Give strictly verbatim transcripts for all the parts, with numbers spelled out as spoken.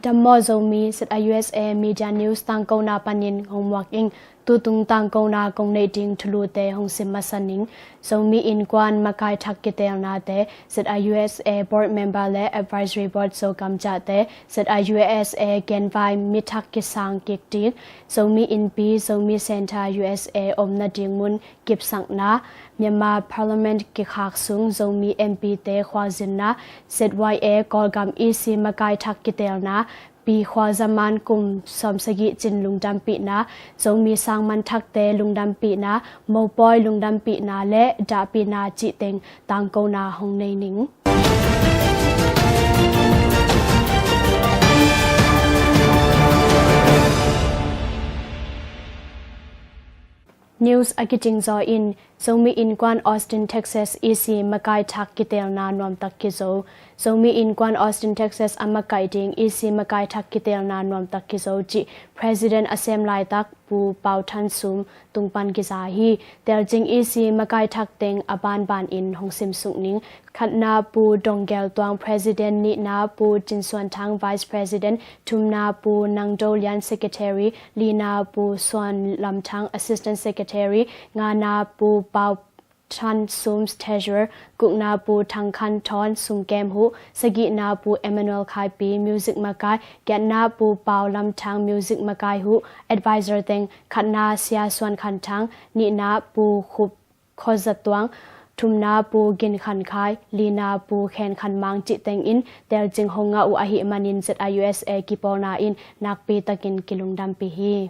Dam maw Zomi, Z I U S A Media News tangkona panin hong muak ing. Tutung tangkona kong neih ding thulute hong sim masa ning. Zomi Innkuan makai thak kiteelnate, Z I U S A Board Member le Advisory Board Zogam Cahte, Z I U S A genvai mi thak kisang kik ding, Zomi Innpi, Zomi Centre U S A omna ding mun kipsakna, Myanmar Parliament kikhak sung Zomi M P te khualzinna, Z Y A Kawlgam E C makai thak kiteelna, Pi Khua Zaman kum sawmsagih cin lungdampihna, Zomi Sangman Thakte lungdampihna, Mopawi lungdampihna le dahpihna cih teng tangkona hong nei ning. News a kicing zaw in, Zomi Innkuan Austin, Texas E C makai thak kiteelna nuamtak kizo. Zomi Innkuan Austin, Texas a makaih ding E C makai thak kiteelna nuamtak kizo cih President a sem laitak Pu Pau Than Sum tung pan kiza hi. Teelcing E C makai thak teng a banban in hong simsuk ning. Khatna Pu Dong Gel Tuang, President. Nihna Pu Cin Suan Thang, Vice President. Thumna Pu Nang Do Lian, Secretary. Lina Pu Suan Lam Thang, Assistant Secretary. Ngana Pu Pau Than Sum, Treasurer. Gukna Pu Thang Khan Thawn, sung kem huh. Sagihna Pu Emmanuel Khai Pi, music makai. Giatna Pu Pau Lam Thang, music makai huh. Advisor teng, khatna Sia Suan Khan Thang, nihna Pu Khup Khaw Za Tuang, thumna Pu Gin Khan Khai, lina Pu Khen Khan Mang cih teng in teelcing hong ngah uh ahih manin Z I U S A kipawlna in nakpi takin kilungdampih hi.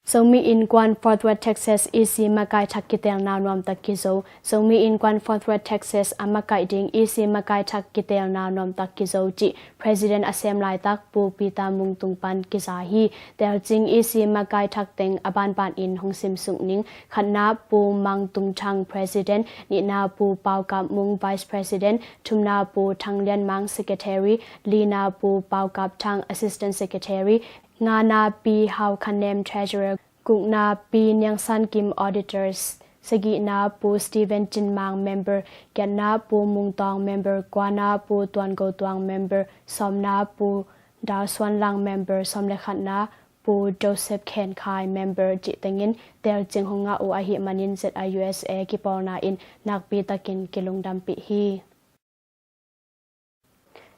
Zomi Innkuan Fort Worth, Texas E C makai thak kiteelna nuamtak kizo. Zomi Innkuan Fort Worth, Texas a makaih ding E C makai thak kiteelna nuamtak kizo cih President a sem laitak Pu Peter Mung tung pan kiza hi. Teelcing E C makai thak teng a banban in hong simsuk ning. Khatna Pu Mang Tung Thang, President. Nihna Pu Pau Kap Mung, Vice President. Thumna Pu Thang Lian Mang, Secretary. Lina Pu Pau Kap Thang, Assistant Secretary. Ngana Pi Hau Khan Nem, Treasurer. Gukna Pi Niang San Kim, Auditors. Sagihna Pu Stephen Cin Mang, Member. Giatna Pu Mung Tawng, Member. Kuana Pu Tuan Go Tuang, Member. Sawmna Pu Dal Suan Lang, Member. Sawm le khatna Pu Joseph Khen Khai, Member cih teng in teelcing hong ngah uh ahih manin Z I U S A kipawlna in nakpi takin kilungdampih hi.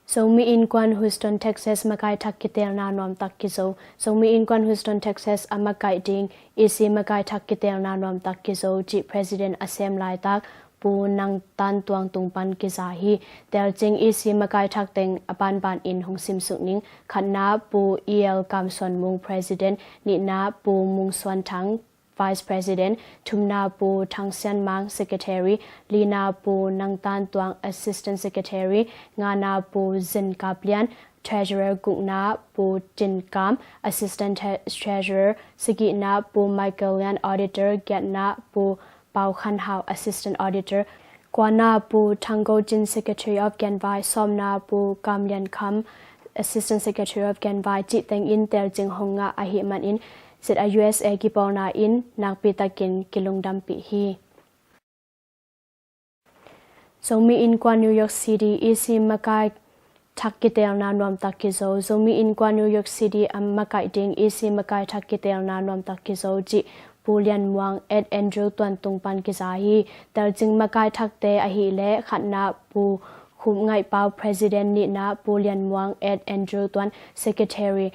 Zomi Innkuan Houston, Texas makai thak kiteelna nuamtak kizo. Zomi Innkuan Houston, Texas a makaih ding E C makai thak kiteelna nuamtak kizo cih President a sem laitak Pu Nang Tan Tuang tung pan kiza hi. Teelcing E C makai thak teng a banban in hong simsuk ning. Khatna Pu E L Kam Suan Mung, President. Nihna Pu Mung Suan Thang, Vice President. Thumna Pu Thang Sian Mang, Secretary. Lina Pu Nang Tan Tuang, Assistant Secretary. Ngana Pu Zin Kap Lian, Treasurer. Gukna Pu Cin Kam, Assistant Tre-, Treasurer. Sagihna Pu Michael Lian, Auditor. Giatna Pu Pau Khan Hau, Assistant Auditor. Kuana Pu Thang Go Cin, Secretary of Genvai. Sawmna Pu Kam Lian Kham, Assistant Secretary of Genvai cih teng in teelcing hong ngah ahih manin Z I U S A kipawlna in nakpi takin kilungdampih hi. Zomi Innkuan New York City E C makai thak kiteelna nuamtak kizo. Zomi Innkuan New York City a makaih ding E C makai thak kiteelna nuamtak kizo cih Pu Lian Muang at Andrew Tuan tung pan kiza hi. Teelcing makai thakte ahih leh khatna Pu Khup Ngaih Pau, President. Nihna Pu Lian Muang at Andrew Tuan, Secretary.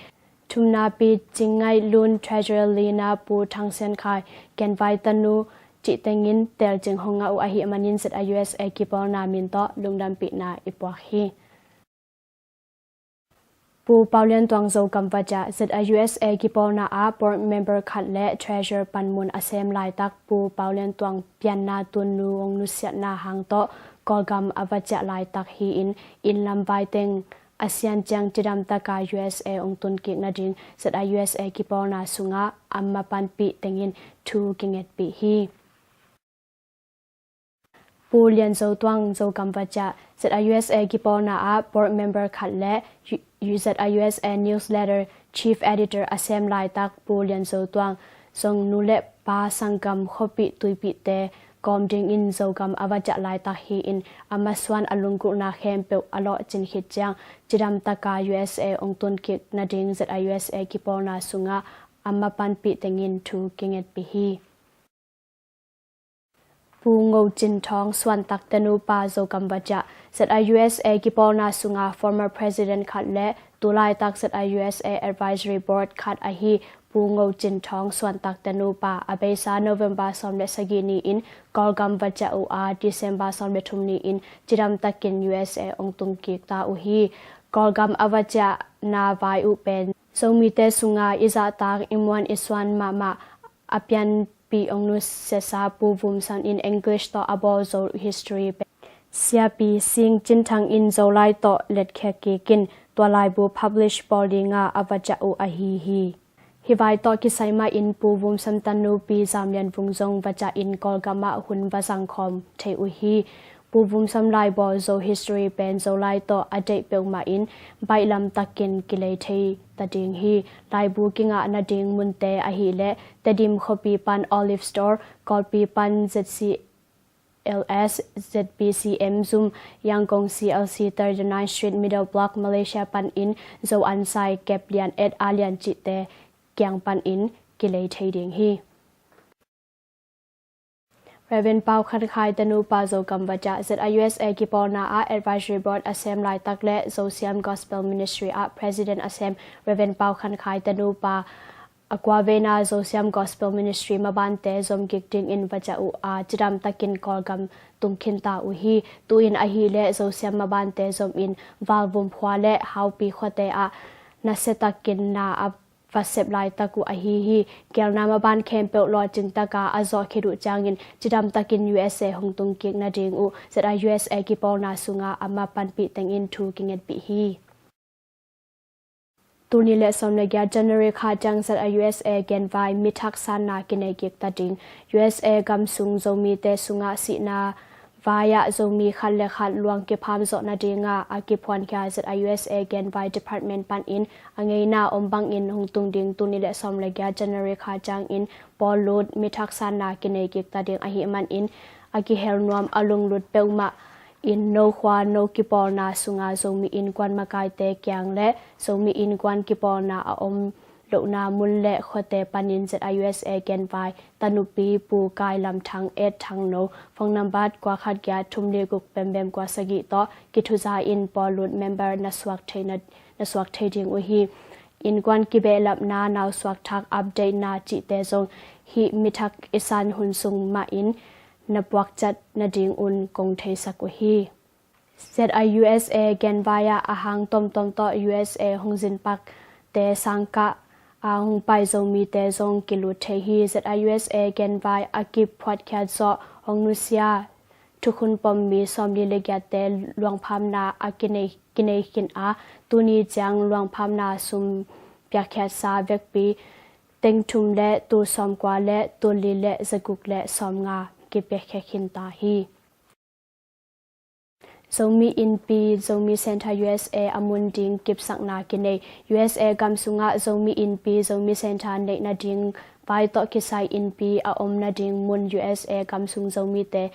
Thumna Pi Cing Ngaih Lun, Treasurer. Lina Pu Thang Sian Khai, Genvai Tanu cih teng in teelcing hong ngah uh ahih manin Z I U S A kipawlna min tawh lungdampihna i puak hi. Pu Pau Lian Tuang Zogam va ciah. Z I U S A kipawlna ah Board Member khat le Treasurer panmun a sem laitak Pu Pau Lian Tuang pianna tunnu hong nusiatna hang tawh Kawlgam a va ciah laitak hi-in, inn lam vai teng a sian ciang cidam taka U S A hong tun kik nading Z I U S A kipawlna sungah a mapanpih teng in thu kingetpih hi. Pu Lian Zo Tuang Zogam va ciah. Z I U S A kipawlna ah Board Member khat le U-, U-, Z I U S A Newsletter Chief Editor a sem laitak Pu Lian Zo Tuang zong nu le pa, sanggam, khuapih tuipihte kawm dingin Zogam a va ciah laitak hi-in, a masuan a lunggulhna khempeuh a lawhcin khit ciang cidamtaka U S A hong tunkik nading Z I U S A kipawlna sungah a mapanpih tengin thu kingetpih hi. Pu Ngo Cin Thawng suantak tenupa Zogam va ciah. Z I U S A kipawlna sunga former president khat le tulaitak Z I U S A Advisory Board khat ahi Pu Ngo Cin Thawng suantak tenupa a beisa November sawm le sagih ni-in Kawlgam va ciah uh a, December sawm le thum ni-in cidamtakin U S A hong tungkik ta uh hi. Kawlgam a va ciahna vai uh pen Zomite sunga i zahtak, i muan i suan mahmah a pianpih hong nusiasa Pu Vum Sam in English tawh a bawl Zo history pen Siapi Sing Cin Thang in Zolai tawh letkhia kikin tua laibu publish bawl dinga a va ciah uh ahi hi. Hih vai tawh kisai mahin Pu Vum Sam tanu Pi Zam Lian Vung zong va ciahin Kawlgamah hun va zangkhawm thei uh hi. Pu Vum Sam laibawl Zo history pen Zolai tawh a deih peuhmah in baihlam takin kilei thei ta ding hi. Laibu kingah nading munte ahileh Tedim khuapi pan Olive Store, Kawlpi pan Z C L S, Z B C M zum, Yangon C L C thirty-nine Street Middle Block, Malaysia panin Zo An Sai, Kep Lian Et, A Lian Cihte kiang panin kilei thei ding hi. Reverend Pau Khan Khai tenupa Zogam va ciah. Z I U S A kipawlna ah Advisory Board a sem laitak le Zosiam Gospel Ministry ah President a sem Reverend Pau Khan Khai tenupa a kuaveina Zosiam Gospel Ministry mabante zomkik dingin va ciah uh a, cidamtakin Kawlgam tungkhin ta uh hi. Tu-in ahileh Zosiam mabante zomin Valvum khua le Haupi khuate ah nasiatakin na a va sep laitak uh ahi hi. Gelna maban khempeuh lawhcin taka a zawh khit uh ciangin cidamtakin U S A hong tungkik nading uh Z I U S A kipawlna sunga a mapanpih tengin thu kingetpih hi. Tuni le sawm le giat January kha ciang Z I U S A genvai mithak sanna kinei kik ta ding. U S A gam sung Zomite sungah sihna vai-ah Zomi khat le khat luang kipham zawh nadinga a kiphuankhia Z I U S A genvai department panin a ngeina om bangin hong tung ding tuni le sawm le giat January kha ciangin pawllut mithak sanna kinei kik ta ding ahih manin a kihel nuam a lunglut peuhmah in no khua no kipawlna sunga Zomi Innkuan makaite kiang le Zomi Innkuan kipawlna a om lohna mun le khuate panin Z I U S A genvai tanupi Pu Kai Lam Thang, et Thang No, phone nambat kua khat giat thum li guk bem bem kua sagih tawh kithuza in pawllut member na suak thei na, na suak thei ding uh hi. Innkuan kibehlapna, nausuak thak update na cihte zong hih mithak i san hun sung mahin na puakciat nadingun kong theisak uh hi. Z I U S A genvai ah a hang tomtom tawh U S A hong zinpakte sangkah a hong pai Zomite zong kilut thei hi. Z I U S A genvai a kiphuatkhiat zawh hong nusia thukhun pom mi sawmli le giatte luangphamna a kinei, kinei khin a, tuni ciang luangphamna sum piakkhiatsa vekpi teng thum le tul sawmkua le tul li le zaguk le sawmnga kipiakhia khin ta hi. Zomi Innpi, Zomi Center U S A a mun ding kipsakna kinei. U S A gam sungah Zomi Innpi, Zomi Center neih nading vai tawh kisai innpi a om nading mun U S A gam sung Zomite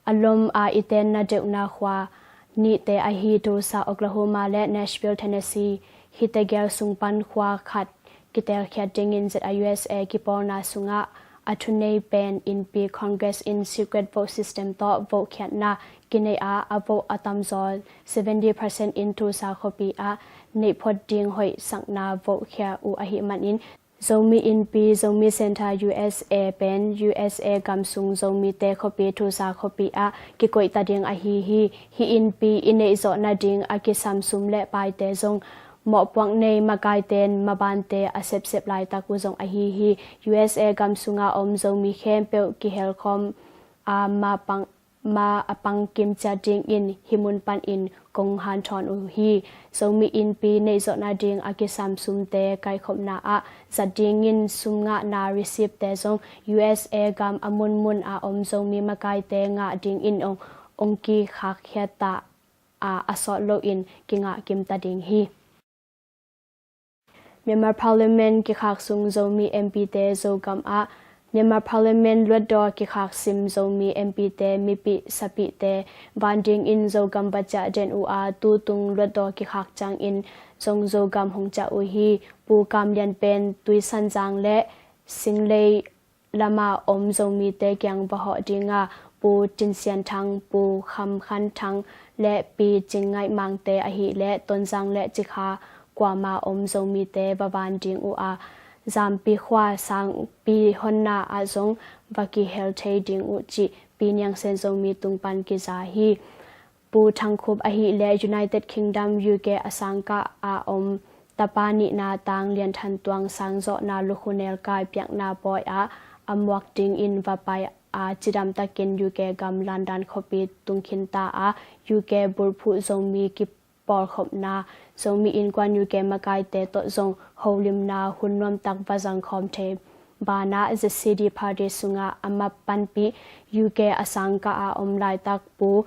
a lom a i tenna deuhna khua nihte ahi Tulsa, Oklahoma le Nashville, Tennessee hihte gel sung pan khua khat kitelkhiat dingin Z I U S A kipawlna sungah a thunei pen innpi Congress in secret vote system tawh vote khiatna kinei a, a vote a tamzaw seventy percent in Tulsa khuapi ah neihphot ding hoihsakna vote khia uh ahih manin Zomi Innpi, Zomi Center U S A pen U S A gam sung Zomite khuapi Tulsa khuapi ah kikoih ta ding ahi hi. Hih innpi i neihzawh nading a kisam sum le paite zong mawhpuak nei makaite mabante a sepsep laitak uh zong ahi hi. U S A gam sunga om Zomi khempeuh kihelkhawm a, ma pang, ma a pang kimcia dingin hih mun panin kong hanthawn uh hi. Zomi Innpi neihzawh nading a kisam sumte kaikhopna ah zat dingin sum ngahna receipt-te zong U S A gam a munmun a om Zomi makaite ngah dingin ong, ong kikhakkhia ta a, a sawt loin kingah kim ta ding hi. Myanmar Parliament kikhak sung Zomi M P-te Zogam ah Myanmar Parliament luatdaw kikhak sim Zomi M P te, mipih sapihte van dingin Zogam va ciah den uh a, tutung luatdaw kikhak ciangin zong Zogam hong ciah uh hi. Pu Kam Lian pen Tuisanzang le Singlei lama om Zomite kiang va hawh ding a, Pu Tin Sian Thang, Pu Kham Khan Thang le Pi Cing Ngaih Mangte ahih leh Tonzang le Cikha kuama om Zomite va van ding uh a, Zampi khua sangpi honna ah zong va kihel thei ding uh cih Pi Niang Sen Zomi tung pan kiza hi. Pu Thang Khup ahih leh United Kingdom, U K a sangkah a om tapa nihna Tang Lian Than Tuang sangzawhna lukhunel kai piakna pawi ah a muak dingin va pai a, cidamtakin U K gam London khuapi tung khin ta a, U K bulphuh Zomi kipawlkhopna, Zomi Innkuan U K makaite tawh zong holimna hun nuamtak va zangkhawm thei banah Z C D Party sungah a map panpih U K a sangkah a om laitak Pu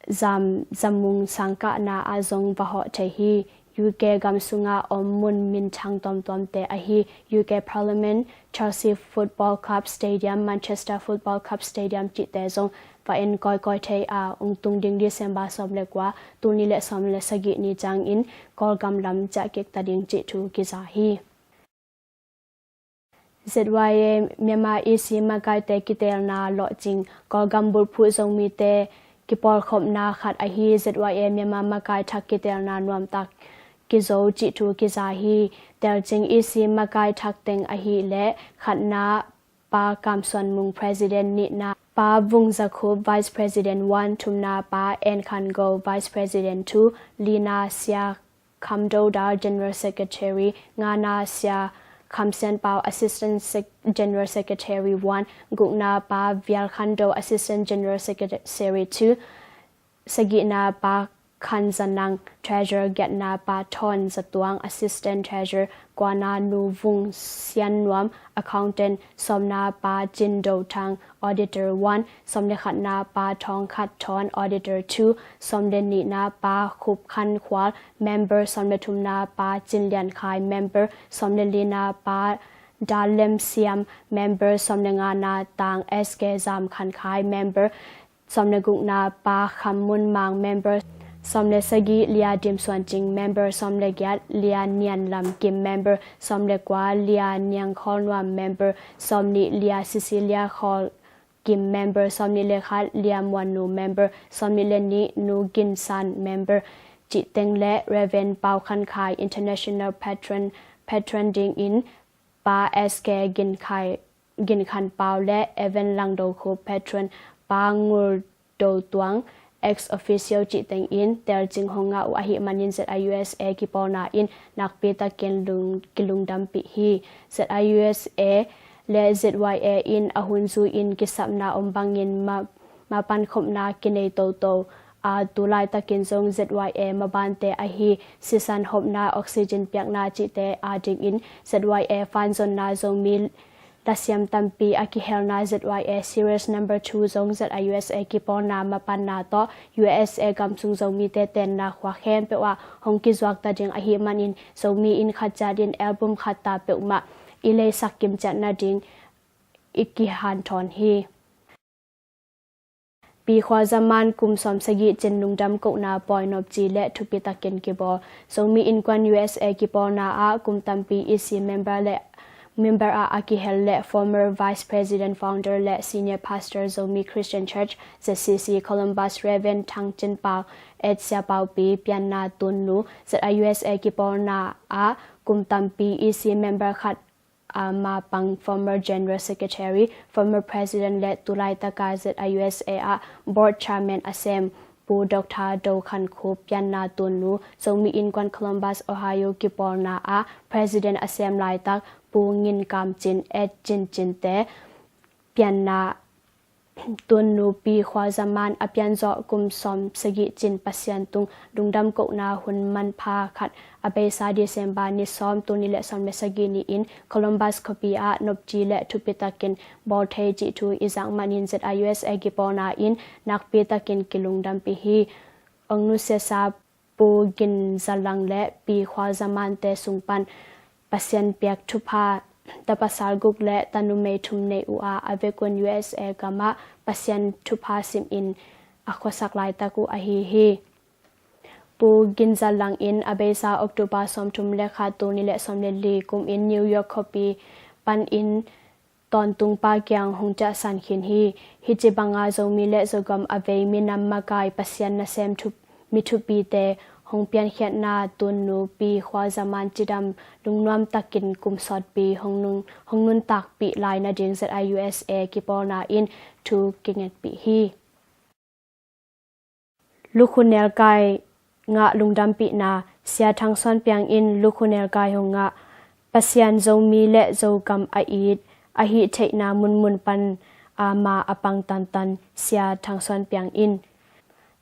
Zam Zamung sangkahna ah zong va hawh thei hi. U K gam sungah om mun minthang tuamtuamte ahi U K Parliament, Chelsea Football Club Stadium, Manchester Football Club Stadium cihte zong va en kawikawi thei a, hong tung ding December sawm le kua, tul nih le sawm le sagih ni ciangin Kawlgam lam ciah kik ta ding cih thu kiza hi. Z Y A Myanmar E C makaite kiteelna lawhcing, Kawlgam bulphuh Zomite kipawlkhopna khat ahi Z Y A Myanmar makai thak kiteelna nuamtak kizo cih thu kiza hi. Teelcing E C makai thak teng ahih leh khatna Pa Kam Suan Mung, President, nihna Pa Vung Za Khup, Vice President one, thumna Pa En Khan Go, Vice President two, lina Sia Kham Do Dar, General Secretary, ngana Sia Kham Sian Pau, Assistant Sec- General Secretary one, gukna Pa Vial Khan Do, Assistant General Secretary two, sagihna Pa Khan Za Nang, Treasurer, giatna Pa Thawn Za Tuang, Assistant Treasurer, kuana Nu Vung Sian Nuam, Accountant, sawmna Pa Cin Do Thang, Auditor one, sawm le khatna Pa Thawng Khat Thawn, Auditor two, sawm le nihna Pa Khup Khan Khual, Member, sawm le thumna Pa Cin Lian Khai, Member, sawm le lina Pa Dal Lem Siam, Member, sawm le ngana Tang S K Zam Khan Khai, Member, sawm le gukna Pa Kham Mun Mang, Member, sawm le sagih Lia Dim Suan Cing, Member, sawm le giat Lia Nian Lam Kim, Member, sawm le kua Lia Niang Khawl Nuam, Member, sawm nih Lia Cecilia Khawl Kim, Member, sawm nih le khat Lia Muan Nu, Member, sawm nih le nih Nu Gin San, Member, cih teng le Reverend Pau Khan Khai, International Patron, Patron dingin Pa S K Gin Khai, Gin Khan Pau le Evan Lang Do Khup, Patron, Pa Ngul Do Tuang, ex officio cih tengin teelcing hong ngah uh ahih manin Z I U S A kipawlna in nakpi takin lung, kilungdampih hi. Z I U S A le Z Y A in a hun zui-in kisapna om bangin ma, mapankhopna kinei toto a, tu laitakin zong Z Y A mabante ahi sisan hopna, oxygen piakna cihte adingin Z Y A fanzonna Zomi lasiam tampi a kihelna Z Y A Series number two zong Z I U S A kipawlna mapanna tawh U S A gam sung Zomite tenna khua khempeuh ah hong kizuakta ding ahih manin Zomi inn khat ciatin album khat ta peuhmah i leisak kimciat nading i kihanthawn hi. Pi Khua Za Man kum sawm sagih cin lungdam kohna pawi nopci le thupi takin kibawl. Zomi Innkuan U S A kipawlna ah kum tampi E C member le member ah a kihel le former Vice President, Founder le Senior Pastor, Zomi Christian Church, Z C C, Columbus, Reverend Thang Cin Pau, et Sia Pau Pi, pianna tunnu, Z I U S A kipawlna ah kum tampi E C member khat a mapang former General Secretary, former President le tulaitaka Z I U S A ah Board Chairman a sem Pu Doctor Do Khan Khup, pianna tunnu, Zomi Innkuan Columbus, Ohio kipawlna ah President a sem laitak Pu Ngin Kam Cin, et Cin Cinte, pianna tunnu Pi Khua Za Man a pianzawh kum sawm sagih cin Pasian tung lungdam kohna hun manpha khat a beisa December ni sawm, tul nih le sawm le sagih ni-in Columbus khuapi ah nopci le thupi takin bawl thei cih thu i zak manin Z I U S A kipawlna in nakpi takin kilungdampih hi. Ong nusiasa Pu Gin Za Lang le Pi Khua Za Mante sung pan Pasian piak thupha ta pasal guk le ta numei thum nei uh a, a vekun U S A gamah Pasian thupha simin a khuasak laitak uh ahi hi. Pu Gin Za Lang in a beisa October sawmthum le khat, tul nih le sawm le li kum in New York khuapi panin tawntungpa kiang hong ciahsan khin hi. Hih ci banga Zomi le Zogam a vei minam makai Pasian nasem thu, mi thupite hong piankhiatna tunnu Pi Khua Za Man cidam lungnuam takin kum sawtpi hong nun, hong nuntakpih lai nading Z I U S A kipawlna in thu kingetpih hi. Lukhu nelkai ngah lungdampihna. Sia Thang Suan Piang in Lukhu nelkai hong ngah. Pasian Zomi le Zogam a it, a hih theihna munmun pan ama a pang tantan Sia Thang Suan Piang in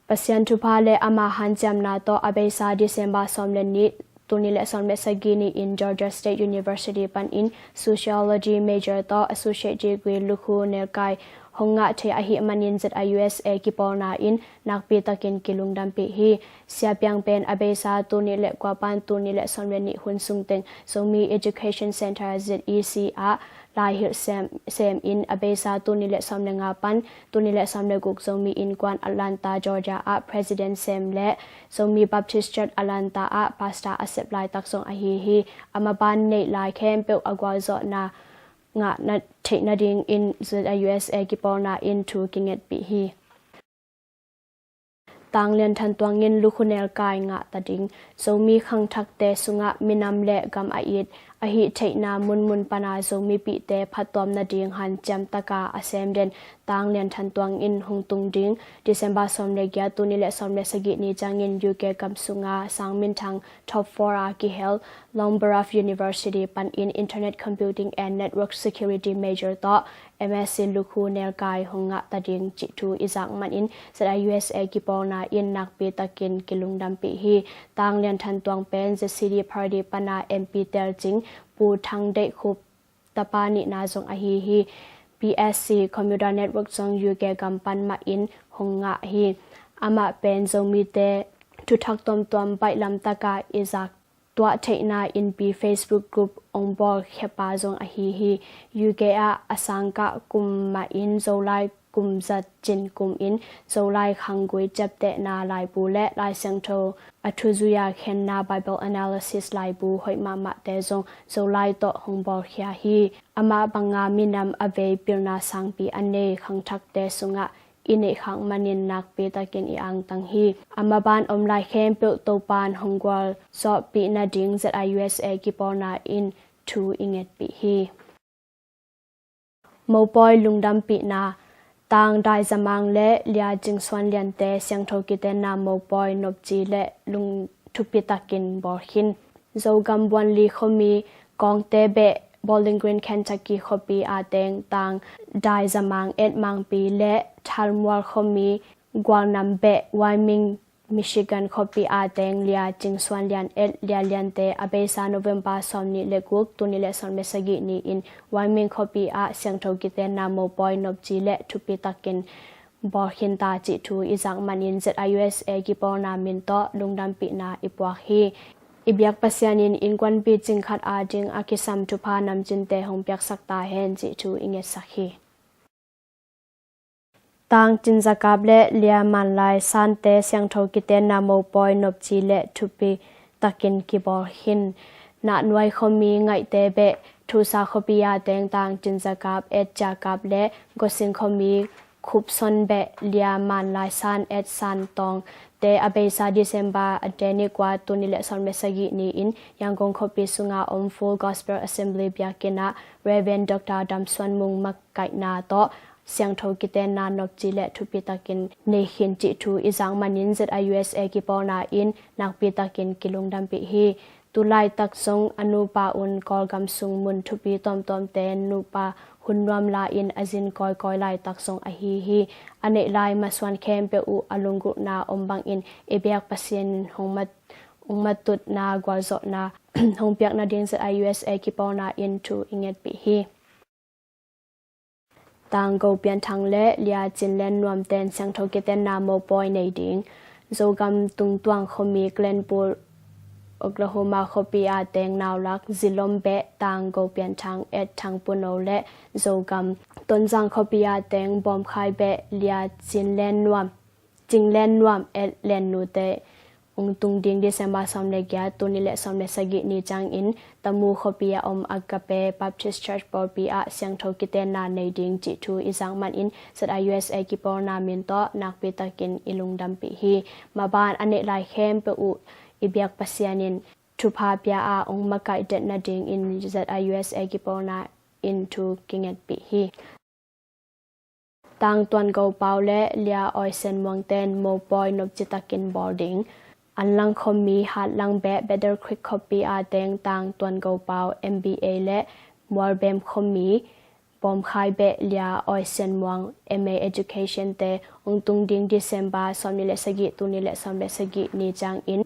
Pasian thupha le ama hanciamna tawh a beisa December sawm le nih, tul nih le sawm le sagih ni-in Georgia State University panin Sociology major tawh associate degree Lukhu nelkai hong ngah thei ahih manin Z I U S A kipawlna in nakpi takin kilungdampih hi. Sia Piang pen a beisa tul nih le kua pan tul nih le sawm le nih hun sungteng Zomi Education Center, Z E C ah laihilh sem, sem in a beisa tul nih le sawm le nga pan tul nih le sawm le guk Zomi Innkuan Atlanta, Georgia ah president sem le Zomi Baptist Church Atlanta ah pastor a sep laitak zong ahi hi. A maban neih lai khempeuh a gualzawhna ngah na theih nadingin Z I U S A kipawlna in thu kingetpih hi. Tang Lian Than Tuang in Lukhu nelkai ngah ta ding. Zomi khangthakte sungah minam le gam a it, a hih theihna munmun pana Zomipihte phattuam nading hanciam taka a sem den Tang Lian Than Tuang in hong tung ding. December sawm le giat, tul nih le sawm le sagih ni ciangin U K gam sunga sang minthang top four a kihel Loughborough University panin Internet Computing and Network Security major tawh M S C Lukhu nelkai hong ngah ta ding cih thu i zak manin Z I U S A kipawlna in nakpi takin kilungdampih hi. Tang Lian Than Tuang pen Z C D party pana M P telcing Pu Thang Deih Khup tapa nihna zong ahi hi. P S C Computer Network zong U K gam pan mahin hong ngah hi. Amah pen Zomite thuthak tuamtuam baihlam taka i zak tuah theihna innpi Facebook group hong bawlkhia pa zong ahi hi. U K ah a sangkah kum mahin Zolai kum zat cin kumin Zolai khanggui ciaptehna laibu le Lai Siangtho a thuzui-a khenna Bible Analysis laibu hoih mahmahte zong Zolai tawh hong bawlkhia hi. Amah banga minam a vei pilna sangpi a nei khangthakte sungah i neihkhak manin nakpi takin i angtang hi. A maban om lai khempeuh Topan hong gualzawhpih nading Z I U S A kipawlna in thu i ngetpih hi. Mopawi lungdampihna. Tang Dai Za Mang le Lia Cing Suan Liante siangtho kitenna mopawi nopci le lung thupi takin bawl khin. Zogam Buanli khuami Kawngte beh Bowling Green, Kentucky khuapi a teng Tang Dai Za Mang et Mangpi le Thalmual khuami Gualnam beh Wyoming, Michigan khuapi a teng Lia Cing Suan Lian et Lia Liante a beisa November sawm nih le guk, tul nih le sawm le sagih ni-in Wyoming khuapi ah siangtho kitenna mopawi nopci le thupi takin bawl khin ta cih thu i zak manin Z I U S A kipawlna min tawh lungdampihna i puak hi. I biak Pasian in innkuanpih cing khat ading a kisam thupha namcinte hong piaksak ta hen cih thu i ngetsak hi. Tang Cin Za Kap le Lia Man Lai Sante siangtho kitenna mopawi nopci le thupi takin kibawl khin. Nahnuai khuami Ngaihte beh Thusa khuapi a teng Tang Cin Za Kap et Cia Kap le Gosing khuami Khup Son beh Lia Man Lai San et San Tawng te a beisa December a te ni kua, tul nih le sawm le sagih ni-in Yangon khuapi sunga om Full Gospel Assembly biakinn ah Reverend Doctor Dam Suan Mung makaihna tawh siangtho kitenna nopci le thupi takin nei khin cih thu i zak manin Z I U S A kipawlna in nakpi takin kilungdampih hi. Tu laitak zong a nupa un Kawlgam sung mun thupi tuamtuamte nupa hun nuam la-in a zin kawikawi laitak zong ahi hi. A neih lai masuan khempeuh uh a lunggulhna om bangin i biak Pasian in hong mat, hong matutna gualzawhna hong piak nading Z I U S A kipawlna in thu i ngetpih hi. Tang Go Pian Thang le Lia Cin Len Nuam ten siangtho kitenna mopawi nei ding. Zogam Tung Tuang khuami Glenpool Oklahoma khuapi a teng Naulak, Zilom beh Tang Go Pian Thang et Thang Puno le Zogam, Tonzang khuapi a teng Bawmkhai beh Lia Cin Len Nuam, Cing Len Nuam et Len Nute hong tung ding December sawm le giat, tul nih le sawm le sagih ni ciangin Tamu khuapi a om Agape Baptist Church pawlpi ah siangtho kitenna nei ding cih thu i zak manin Z I U S A kipawlna min tawh nakpi takin i lungdampih hi. Maban a neih lai khempeuh uh i biak Pasian in thupha pia a hong makaih det nadingin Z I U S A kipawlna in thu kingetpih hi. Tang Tuan Go Pau le Lia Oi Sen Muang ten mopawi nopci takin bawl ding. Anlang khuami Hatlang beh Battle Creek khuapi a teng Tang Tuan Go Pau M B A le Mualbem khuami Bawmkhai beh Lia Oi Sen Muang M A Education te hong tung ding December sawm nih le sagih, tul nih le sawm le sagih ni ciangin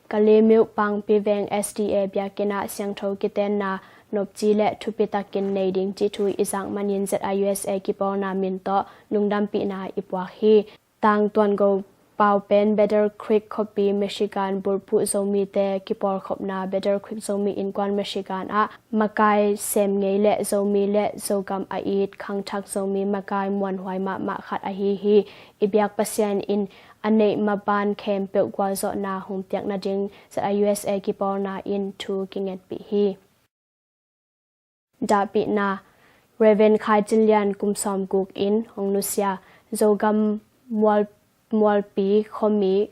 Kalemyo Pangpi Veng S D A biakinn ah siangtho kitenna nopci le thupi takin nei ding cih thu i zak manin Z I U S A kipawlna min tawh lungdampihna i puak hi. Tang Tuan Go Pau pen Battle Creek khuapi Michigan bulphuh Zomite kipawlkhopna Battle Creek Zomi Innkuan Michigan ah makai sem ngei le Zomi le Zogam a it khangthak Zomi makai muanhuai mahmah khat ahi hi. I biak Pasian in a neih maban khempeuh gualzawhna hong piak nading Z I U S A kipawlna in thu kingetpih hi. Dahpihna. Reverend Khai Cin Lian kum sawmguk in hong nusia. Zogam Mual, Mualpi khuami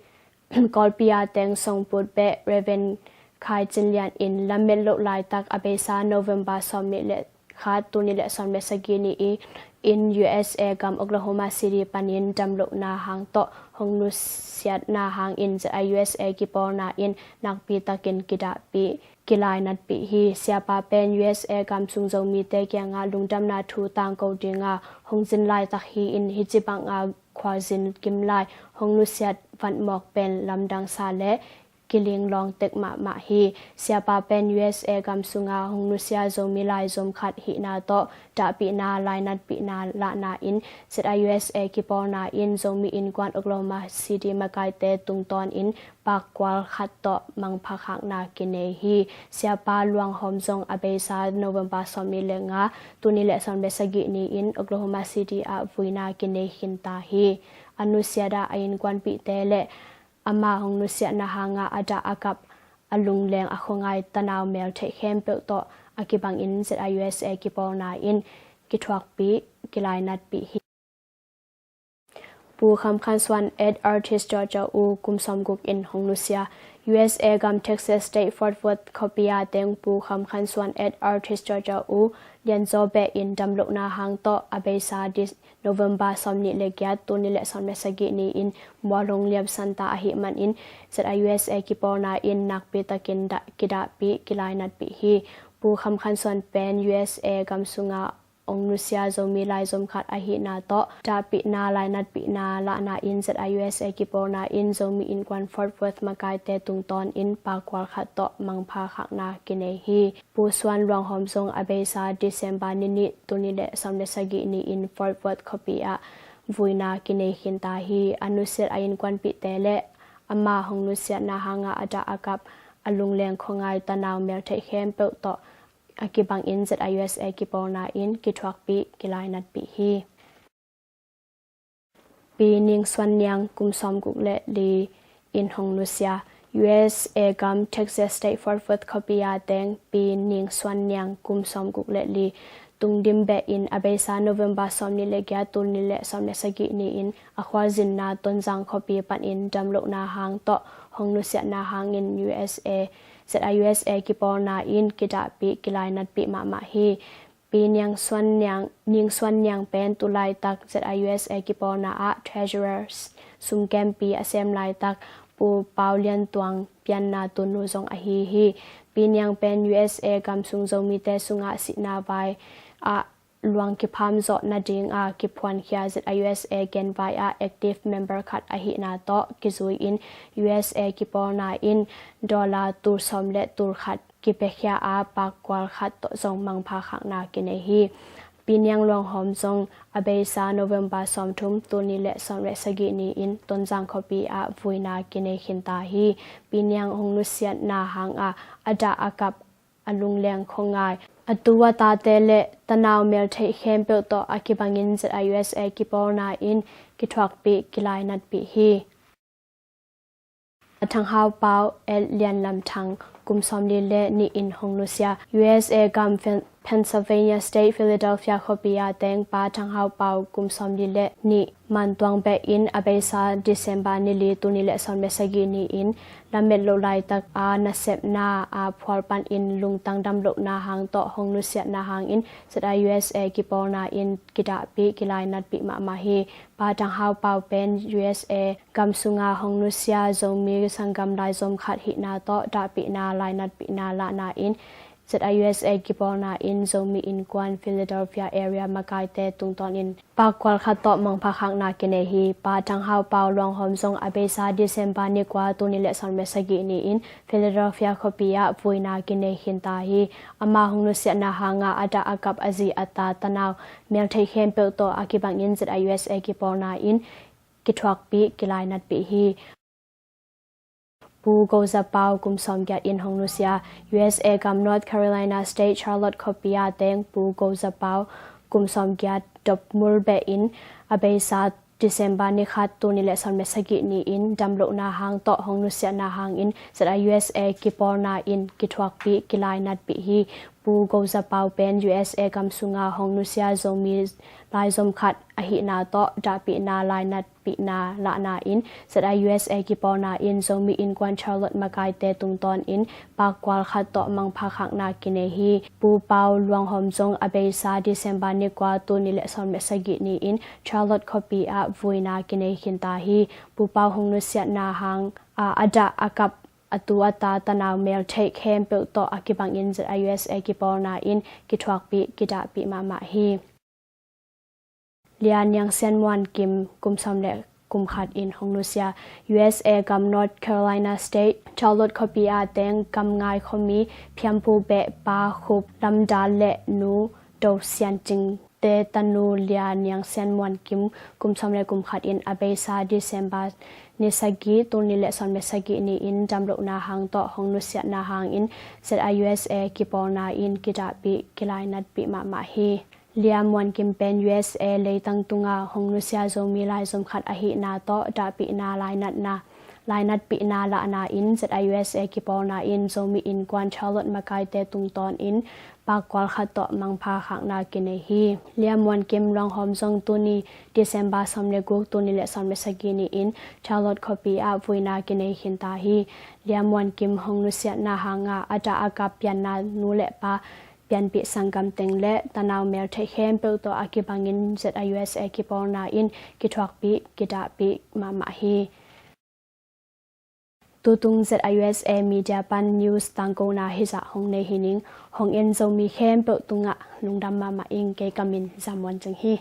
Kawlpi a teng Songput beh Reverend Khai Cin Lian in lamet loh laitak a beisa November sawm nih le khat, tul nih le sawm le sagih ni in U S A gam Oklahoma City panin damlohna hang tawh hong nusiatna hangin Z I U S A kipawlna in nakpi takin kidahpih kilainatpih hi. Siapa pen U S A gam sung Zomite kiangah lungdamna thu tangko dinga hong zin laitak hi-in hih ci banga khualzin kim lai hong nusiat vatmawk pen lamdangsa le kilinglawng tek mahmah hi. Siapa pen U S A gam sunga hong nusia Zomi laizom khat hihna tawh dahpihna lainatpihna lahna in Z I U S A kipawlna in Zomi Innkuan Oklahoma City makaite tungtawnin pakkual khat tawh mangpha khakna kinei hi. Siapa luanghawm zong a beisa November sawm nih le nga, tul nih le sawm le sagih ni-in Oklahoma City ah vuina kinei khinta hi. A nusiat ah a innkuanpihte le ama hong nusiatna hanga a dah a kap a lungleng a khuangai tanau meltheih khempeuh tawh a kibangin Z I U S A kipawlna in kithuakpih kilainatpih hi. Pu Kham Khan Suan et Artist Georgia U kum sawmguk in hong nusia. U S A gam Texas State Fort Worth khuapi a teng Pu Kham Khan Suan et Artist Georgia U lianzaw beh in damlohna hang tawh a beisa November sawm nih le giat, tul nih le sawm le sagih ni-in mualhung liamsanta ahih manin Z I U S A kipawlna in nakpi takin kidahpih kilainatpih hi. Pu Kham Khan Suan pen U S A gam sunga hong nusia Zomi laizom khat ahihna tawh dahpihna lainatpihna lahna in Z I U S A kipawlna in Zomi Innkuan Fort Worth makaite tungtawnin pakkual khat tawh mangpha khakna kinei hi. Pu Suan luanghawm zong a beisa December ni nih, tul nih le sawm le sagih ni-in Fort Worth khuapi ah vuina kinei khinta hi. A nusiat a innkuanpihte le ama hong nusiatna hanga a dah a kap a lungleng khuangai tanau meltheih khempeuh tawh a kibangin Z I U S A kipawlna in kithuakpih kilainatpih hi. Pi Ning Suan Niang kum sawmguk le li in hong nusia. U S A gam Texas State Fort Worth khuapi a teng Pi Ning Suan Niang kum sawmguk le li tungdim beh in a beisa November sawm nih le giat, tul nih le sawm le sagih ni-in a khualzinna Tonzang khuapi panin damlohna hang tawh hong nusiatna hangin U S A Z I U S A kipawlna in kidahpih kilainatpih mahmah hi. Pi Niang Suan Niang, Ning Suan Niang pen tu laitak Z I U S A kipawlna ah Treasurer sumkempi a sem laitak Pu Pau Lian Tuang pianna tunu zong ahi hi. Pi Niang pen U S A gam sung Zomite sungah sihna vai ah luang kipham zawh nadinga kiphuankhia Z I U S A genvai ah active member khat ahihna tawh kizui-in U S A kipawlna in dollar tul sawm le tul khat kipiakhia a pakkual khat tawh zong mangpha khakna kinei hi. Pi Niang luanghawm zong a beisa November sawmthum, tul nih le sawm le sagih ni-in Tonzang khuapi ah vuina kinei khinta hi. Pi Niang hong nusiatna hangah a dah a kap, a lungleng khuangai, a tu a tate le tanau meltheih khempeuh tawh a kibangin Z I U S A kipawlna in kithuakpih, kilainatpih hi. Pa Thang Hau Pau, alias Lian Lam Thang, kum sawmli le nih in hong nusia, U S A gam Pen-, Pennsylvania State, Philadelphia khuapi ah teng Pa Thang Hau Pau, kum sawmli le nih, mantuang behin a beisa December ni li, tul nih le sawm le sagih ni-in lamet loh laitak a nasepna a phual panin lungtang damlohna hang tawh hong nusiatna hangin Z I U S A kipawlna in kidahpih, kilainatpih mahmah hi. Pa Thang Hau Pau pen U S A gam sunga hong nusia Zomi sanggam laizom khat hihna tawh dahpihna, lainatpihna lahna in Z I U S A kipawlna in Zomi Innkuan Philadelphia area makaite tungtawnin pakkual khat tawh mangpha khakna kinei hi. Pa Thang Hau Pau luanghawm zong a beisa December ni kua, tul nih le sawm le sagih ni-in Philadelphia khuapi ah vuina kinei khinta hi. Ama hong nusiatna hangah a dah a kap, a zi a ta, tanau meltheih khempeuh tawh a kibangin Z I U S A kipawlna in kithuakpih, kilainatpih hi. Pu Go Za Pau, kum sawmgiat in hong nusia, U S A gam North Carolina State, Charlotte khuapi ah teng Pu Go Za Pau, kum sawmgiat, dopmul behin a beisa December ni khat, tul nih le sawm le sagih ni-in damlohna hang tawh hong nusiatna hangin Z I U S A kipawlna in kithuakpih, kilainatpih hi. Pu Go Za Pau pen U S A gam sunga hong nusia Zomi laizom khat ahihna tawh dahpihna, lainatpihna lahna in Z I U S A kipawlna in Zomi Innkuan Charlotte makaite tungtawnin pakkual khat tawh mangpha khakna kinei hi. Pu Pau luanghawm zong a beisa December ni kua, tul nih le sawm le sagih ni-in Charlotte khuapi ah vuina kinei khinta hi. Pu Pau hong nusiatna hang a, a dah a kap, a tu a ta, tanau meltheih khempeuh tawh a kibangin Z I U S A kipawlna in kithuakpih, kidahpih mahmah hi. Lia Niang Sian Muan Kim, kum sawm le kum khat in hong nusia, U S A gam North Carolina State, Charlotte khuapi ah teng Kam Ngai khuami Phiamphu Beh, Pa Khup Lam Dal le Nu Do Sian Cing te tanu Lia Niang Sian Muan Kim, kum sawm le kum khat in a beisa December ni sagih, tul nih le sawm le sagih ni-in damlohna hang tawh hong nusiatna hangin Z I U S A kipawlna in kidahpih, kilainatpih mahmah hi. Lia Muan Kim pen U S A leitang tunga hong nusia Zomi laizom khat ahihna tawh dahpihna, lainatna, lainatpihna lahna in Z I U S A kipawlna in Zomi Innkuan Charlotte makaite tungtawnin pakkual khat tawh mangpha khakna kinei hi. Lia Muan Kim luanghawm zong tuni December sawm le guk, tul nih le sawm le sagih ni-in Charlotte khuapi ah vuina kinei khinta hi. Lia Muan Kim hong nusiatna hanga a dah a kap pianna nu le pa, pianpih sanggam teng le tanau meltheih khempeuh tawh a kibangin Z I U S A kipawlna in kithuakpih, kidahpih mahmah hi. Tutung Z I U S A media pan news tangkona hizah hong nei hi ning. Hong en Zomi khempeuh tungah lungdam mahmah ing. Kei ka min Zam Muan Cing hi.